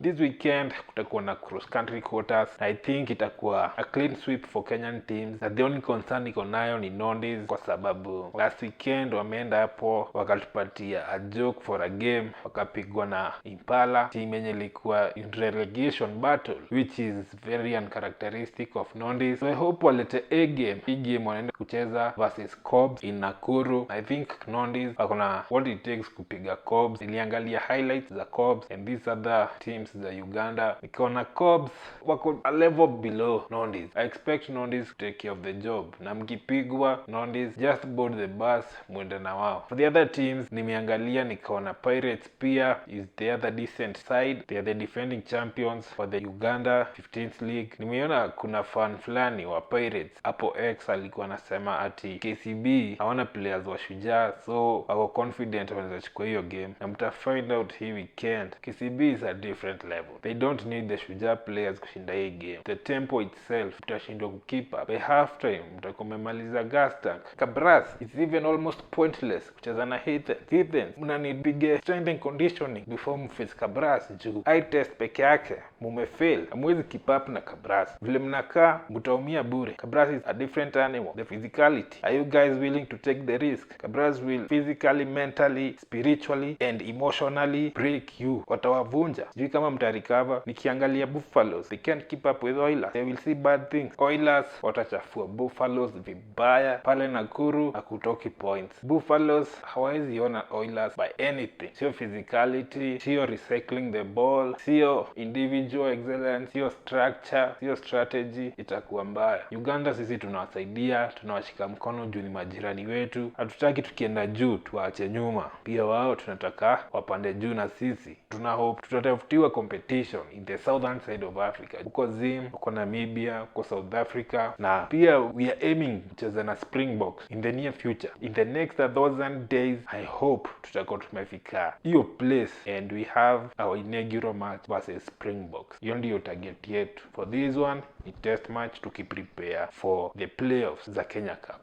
This weekend kutakuwa na cross country quarters. I think itakuwa a clean sweep for Kenyan teams, na the only concern iko nayo ni Nondis, kwa sababu last weekend wameenda hapo wakatupatia a joke for a game, wakapigwa na Impala, team yenye ilikuwa in relegation battle, which is very uncharacteristic of Nondis. So I hope walete A game. Hii game wanaenda kucheza versus Cobs in Nakuru. I think Nondis wako na what it takes kupiga Cobs. Niliangalia highlights za Cobs and these other teams za Uganda, nikaona Cobs wako a level below Nondis. I expect Nondis to take care of the job, na mkipigwa Nondis, just board the bus mwende na wao. For the other teams nimeangalia nikaona Pirates pia is the other decent side. They are the defending champions for the Uganda 15th League. Nimeona kuna fan fulani wa Pirates hapo X alikuwa anasema ati KCB hawana players wa Shujaa, so wako confident wanaweza chukua hiyo game, na mta find out hii weekend KCB is a different level. They don't need the Shujaa players kushinda hii game. The tempo itself, mtashindwa kukeep up. By half time mtakuwa mmemaliza gas tank. Kabras, it's even almost pointless kucheza na Heathens. Heathens mnanipige strength and conditioning before mface Kabras, juu eye test peke yake mumefail. Hamwezi keep up na Kabras. Vile mnakaa mtaumia bure. Kabras is a different animal. The physicality, are you guys willing to take the risk? Kabras will physically, mentally, spiritually and emotionally break you. Watawavunja. Sijui kama mtarecover. Nikiangalia Buffaloes, they can't keep up with Oilers. They will see bad things. Oilers watachafua Buffaloes vibaya pale Nakuru, hakutoki points. Buffaloes hawawezi ona Oilers by anything, sio physicality, sio recycling the ball, sio individual excellence, sio structure, sio strategy. Itakuwa mbaya. Uganda sisi tunawasaidia, tunawashika mkono juu ni majirani wetu. Hatutaki tukienda juu tuwaache nyuma, pia wao tunataka wapande juu na sisi tuna hope tutatafutiwa competition in the southern side of Africa, huko Zim, huko Namibia, huko South Africa, na pia we are aiming kucheza na Springboks in the near future. In the next 1,000 days, I hope tutakuwa tumefika hiyo place and we have our inaugural match versus Springboks. Hiyo ndiyo target yetu. For this one ni test match tukiprepare for the playoffs za Kenya Cup.